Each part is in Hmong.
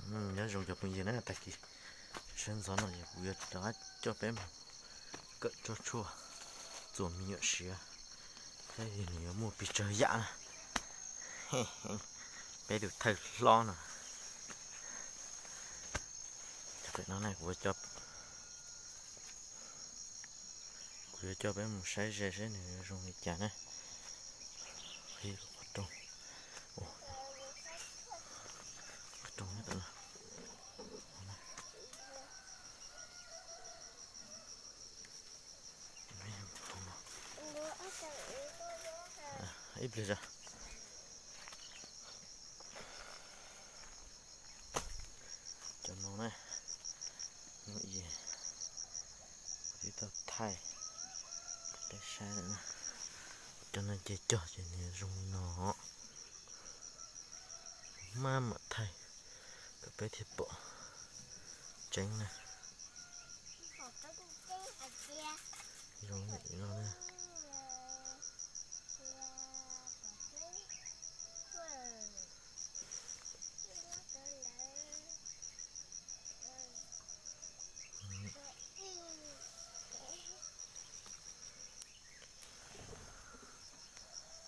Nyob zoo cov phooj ywg na, tag kis sawv ntxov no kuv yuav rov qab coj peb mus kawm tso tshuaj txuas me nyuam siav, saib nws yuav muaj pes tsawg yam na. Peb tus thawj hlob no, no kuv kuv yuav coj peb mus saib ze saib nws zoo li cas na. Qhov rooj, qhov rooj no. Ib pliag, cov no na, twb tau thaij peb saib lawm na. Cov no ces cog ces nws zoo li no, maj mam thaij kom peb thiaj pom tseeb na. Zoo li no na.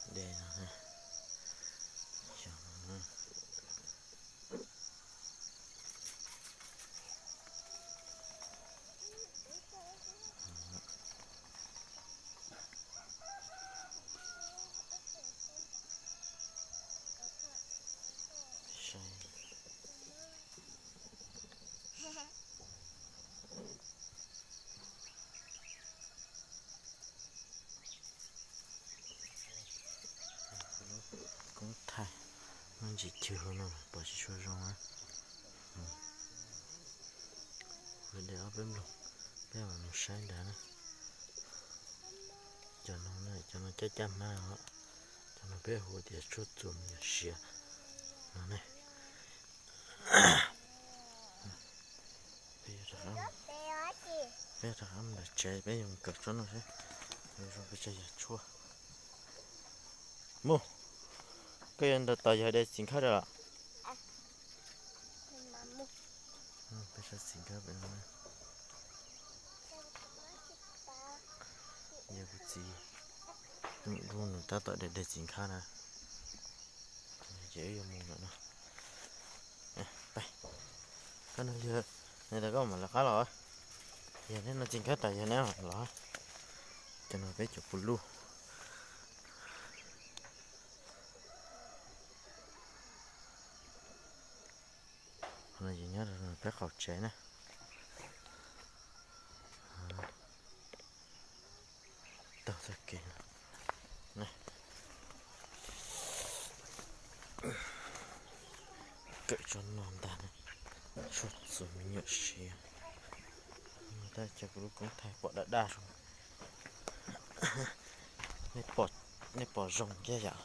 De no, xyov no. Koob thaij, muaj ntsis cwg hauv no pom tsis tshua zoo na. Kuv de ob peb nplooj, peb mam mus saib nrad na. Cov no, cov no caj caj hmab os. Cov no peb hu tias tshuaj txuas me nyuam siav no ne. Peb rov qab mus tsev, peb yuav mus kawm tshuaj no seb zoo pes tsawg yam tshuaj. Mus, koj yuav ntaus tos yawg de txiv nkhab rau los? Peb sab txiv nkhab pem no. Yog kuv txiv, nws tab tom de de txiv nkhab na. Ces wb yuav mus lawm no. Koj no yog, nws tas koj mam lawv qab los. Yog neb no txiv nkhab tas yog neb los. Cov no peb cov puv luj. Qhov no ces nyob rau peb qaum tsev na. Taug txoj kev no. Kawm tso no ntag, tshuaj txuas me nyuam siav. Tab cov kuv lub koob thaij pom daj daj zoo. Nej pom zoo kiag yam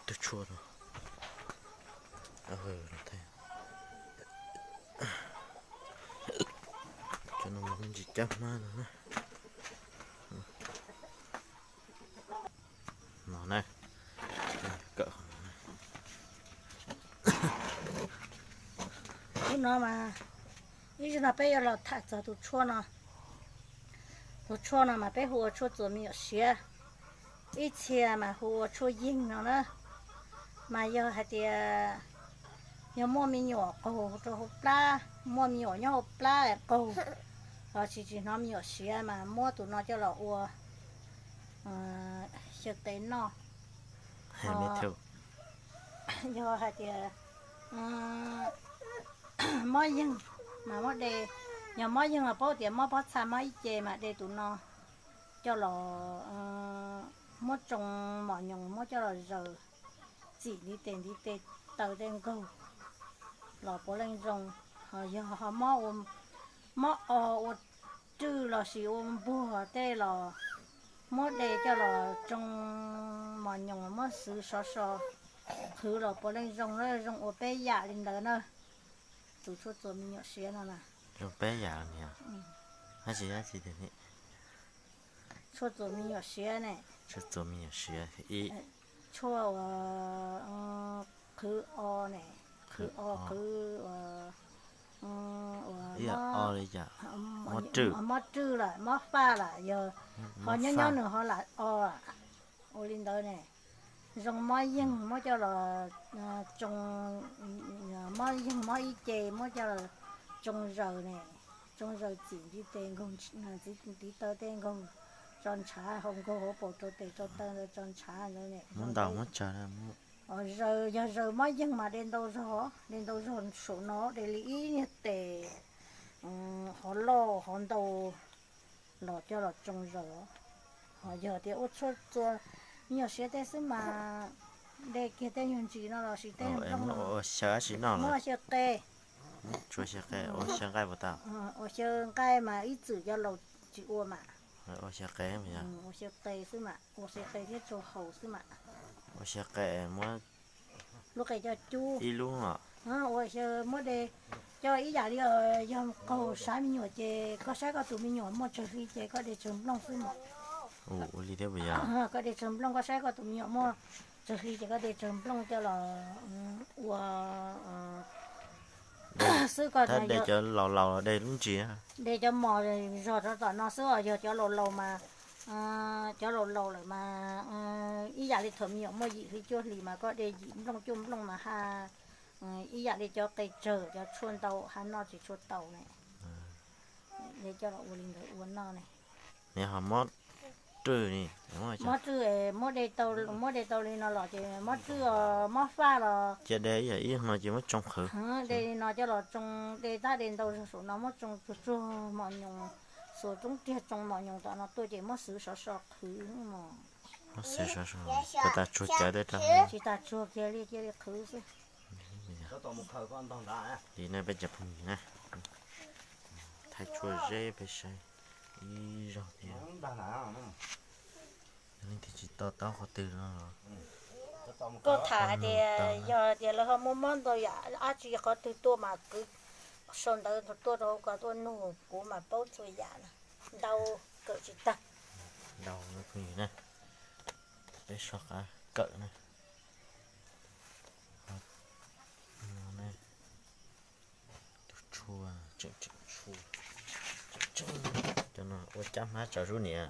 tus tshuaj no. Cov no mas ntsis caj hmab no na. No na, kawm qhov no na. Hnub no mas, ib zaug no peb yuav los tham txog tus tshuaj no. Tus tshuaj no mas peb hu ua tshuaj txuas me nyuam siav, ib txhia mas hu ua tshuaj yeeg no na. Mas yog hais tias yog muaj me nyuam qaug rau hauv plab, muaj me nyuam nyob hauv plab qaug, los sis tsis hnov me nyuam siav mas muab tus no coj los ua xyaw tes noj. Yog hais tias mob yeeg mas muab de, yog mob yeeg los paub tias mob pob txha mob ib ce mas de tus no coj los, muab tsoo mos nyoos muab coj los zaws, txim ntiv tes ntiv tes, taw tej nkaug los puav leej zoo. Ho yog ho mob, mob o ua rwj los sis ua npuag tej los muab de coj los tsoo mos nyoos muab xwv sov so qhwv los puav leej zoo, zoo ua peb yam li ntawd na. Tus tshuaj txuas me nyuam siav no na. Zoo peb yam los niam. Dab tsi dab tsi tiag ne? Tshuaj txuas me nyuam siav ne. Tshuaj txuas me nyuam siav ib. Tshuaj uas qhwv o ne. qw o, qw ua, ua mob rwj lawm, mob faj lawm, yog ho nyob nyob nws ho lam o. Ua li ntawd ne, zoo mob yeeg muab coj los tsoo, mob yeeg mob ib ce muab coj los tsoo zaws ne, tsoo zaws txim ntiv tes nkaug, txim ntiv taw tej nkaug, tso ntshav hauv nkaug hauv paus rau tes rau taw ntawd tso ntshav ntawd ne. Muab ntaus muab tsawg. Zaws, yog zaws mob yeeg mas de ntau zog, de ntau zog saum no, de li ib niag tes hov loj hov ntau los coj los tsoo zaws. Ho yog tias ua tshuaj txua me nyuam siav tej xwb mas de kiag tej nyuag ntsis no los sis tej nyuag nplooj no. Ua xyaw qe, ua xyaw nqaij mas ib txwm cov laus tsis ua mas. Ua xyaw qe, ua xyaw qe xwb mas, ua xyaw qe thiab tsau haus xwb mas. Ua xyaw qe muab lub qe coj cub ib lub os. Ua xyaw muab de, coj ib yam li yog qaug saib me nyuam ces koj saib koj tus me nyuam muaj tsawg hli ces koj de tsawg nplooj xwb mas. Ua li thiab puas yog? Koj de tsawg nplooj, koj saib koj tus me nyuam muaj tsawg hli ces koj de tsawg nplooj coj los ua xwb. Koj de cov laus laus los de lub ntsis, de cov mos zog rau tom no xwb os. Yog cov laus laus mas, cov laus laus lawm mas ib yam li thaum me nyuam muaj yim hli cuaj hlis mas koj de yim nplooj cuaj nplooj mas ha, ib yam li cov qe tsawg cov tshuaj ntau ha noj tsis tshua tau ne. Coj los ua li ntawd ua noj ne. Ho mob rwj, mob rwj, muab de tau li no los ces mob rwj os mob faj los cia de ib yam ib yam no ces muab tsoo qhwv. De li no coj los tsoo, de tab de ntau zog saum no muab tsoo tsuag tsuag mos nyoos, xuas roob riag tsoo mos nyoos tom no tuaj ces muab xwv sov so qhwv. Muab xwv sov so, tsis tas tsuag kiag li cia li qhwv xwb. Li no peb cov phooj ywg na, thaij tshuaj zeb peb saib ib zaug thiab. Leej twg tsis to taub qhov twg no los koj tham hais tias yog tias lawv ho muaj mob ntau yam dab tsi qhov twg tuaj mas kwv sau ntawv tuaj rau hauv ko tuaj nug kuv mas paub txhua yam na. Ntau kawm tsis tag. Ntau phooj ywg na, peb soj qab kawm na. Tus tshuaj tseem tseem tshuaj, cov no ua cab hmab tsaws sub niam.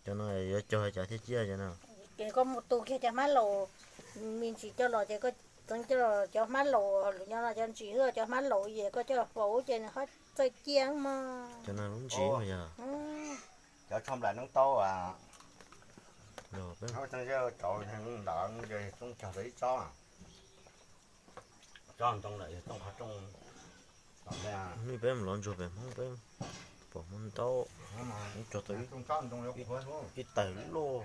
Cov no yuav cog cov thiab ciaj cov no. Ces koj mus tu kiag cov hmab laus me ntsis coj los ces koj txeev coj los cov hmab laus nyob no cov ntsis xwb, cov hmab laus es koj coj los faus ces nws ho txawj ciaj mog. Cov no lub ntsis mas yog cov tsho nplaim noob taub, txooj cog tau ib tsob. Tsob ntoo lawm yog tsooj qhov rooj. Nej peb mus lov ntsuag pem Hmoob peb pom Hmoob ntau, Hmoob cog tau ib tawg loj,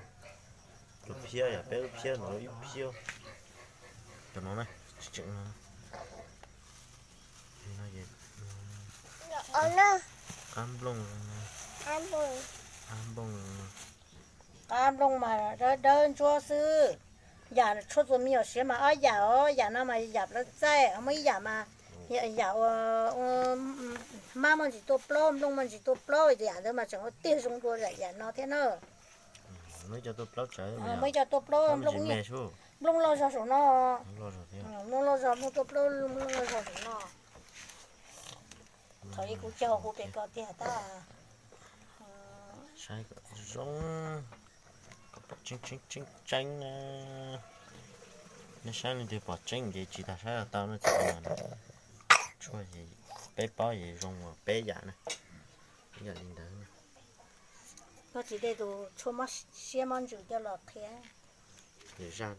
cov phiab yom, peb lub phiab no ib phiab. Cov no na, tseem no. Qab nplooj, qab nplooj, qab nplooj mas dawb dawb ntsuab xwb. Yam tshuaj txua me nyuam siav mas ob yam os, yam no mas yam plawv txaij, muaj ib yam mas yam ua hmab muaj ntsis tuaj plaub, nplooj muaj ntsis tuaj plaub, yam ntawd mas tseem ua tiag zoo dua yam no thiab na. Muaj ib co tuaj plaub, nplooj loj zog saum no, nplooj loj zog, nplooj tuaj plaub, nplooj loj zog saum no. Thaum ub kuv cog kuv pem ko tiag tab. Saib kom zoo, kom pom tseeb tseeb tseeb tseeb na. Nej saib leej twg pom tseeb ces tsis tas saib los tau no txiv. Tshuaj peb paub ces zoo uas peb yam na, ib yam li ntawd. Koj tsis de tus tshuaj mob siab mob ntsws coj los qhia. Lwm zaj,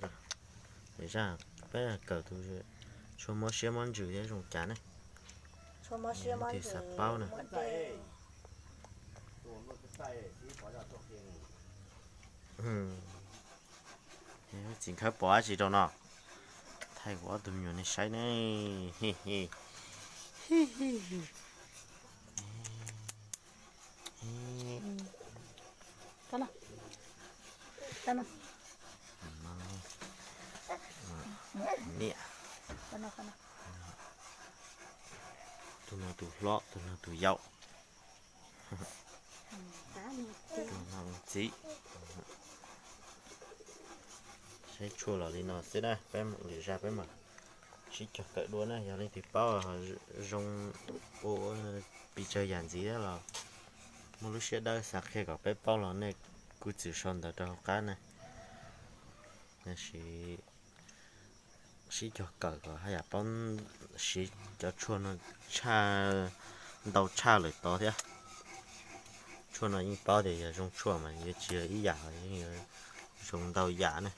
lwm zaj peb kawm tus tshuaj mob siab mob ntsws thiab zoo cas ne. Tshuaj mob siab mob ntsws xav paub na. Txiv Nkhawb pom dab tsi rau no? Thaij kuv ob tug me nyuam nej saib ne. Niam, tus no tus hlob, tus no tus yau. Tus no txiv. Saib tshuaj los li no xwb na, peb lwm zaj peb mam Sib cog kawm dua na, yog leej twg paub zoo ua pes tsawg yam ntxiv los muaj lub siab dawb xav qhia kom peb paub los nej kuj txwm sau ntawv rau hauv qab na. Tab sis sib cog kawm kom haj yam paub siv cov tshuaj no tshaj, ntau tshaj lawm tod thiab. Tshuaj no yeej paub tias yog zoo tshuaj mas yuav tsis yog ib yam, yeej yuav zoo ntau yam ne.